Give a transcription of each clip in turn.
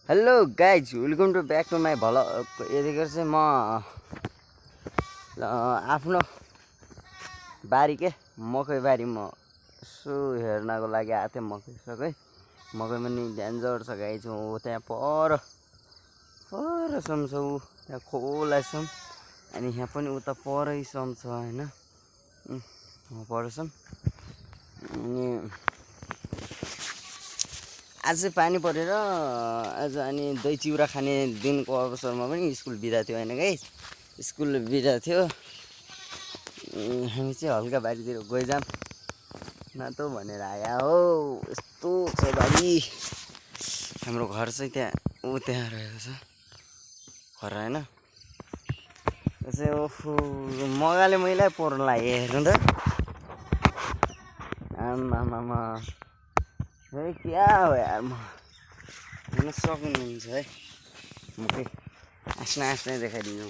Hello guys welcome to back to my vlog. यतिखेर चाहिँ म आफ्नो बारी के मकै बारी म यसो हेर्नको लागि आएको थिएँ। मकैमा नि डेन्जर छ गाइज। हो त्यहाँ परसम्म छ ऊ त्यहाँ खोलासम्म, अनि यहाँ पनि उता परैसम्म छ होइन परसम्म। अनि आज पानी परेर आज अनि दही चिउरा खाने दिनको अवसरमा पनि स्कुल बिदा थियो होइन गाइस। स्कुल बिदा थियो, हामी चाहिँ हल्का बारीतिर गइजाम न त भनेर आया हो। यस्तो छ बारी। हाम्रो घर चाहिँ त्यहाँ त्यहाँ रहेको छ घर होइन। त्यो चाहिँ ओहो मगाले मैला पर्ला हेर्नु त। आमामामा है क्या हो यार, म हेर्न सक्नुहुन्छ है। म के आस्ने देखाइदिनु।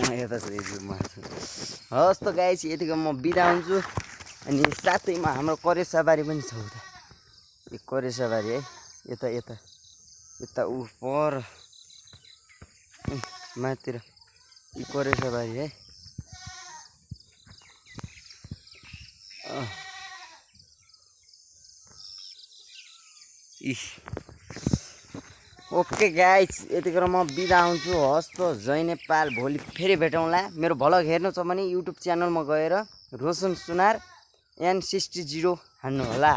म यता हस् त गाइस, यतिको म बिदा हुन्छु। अनि साथैमा हाम्रो करेसाबारी पनि छ उता, यो करेसाबारी है। यता यता यता ऊ पर माथितिर यो करेसाबारी है। ओके गाइस, यतिखेर म बिदा हुन्छु। हस् त जय नेपाल। भोलि फेरि भेटौँला। मेरो भ्लग हेर्नु छ भने युट्युब च्यानलमा गएर रोशन सुनार N60 हान्नु होला।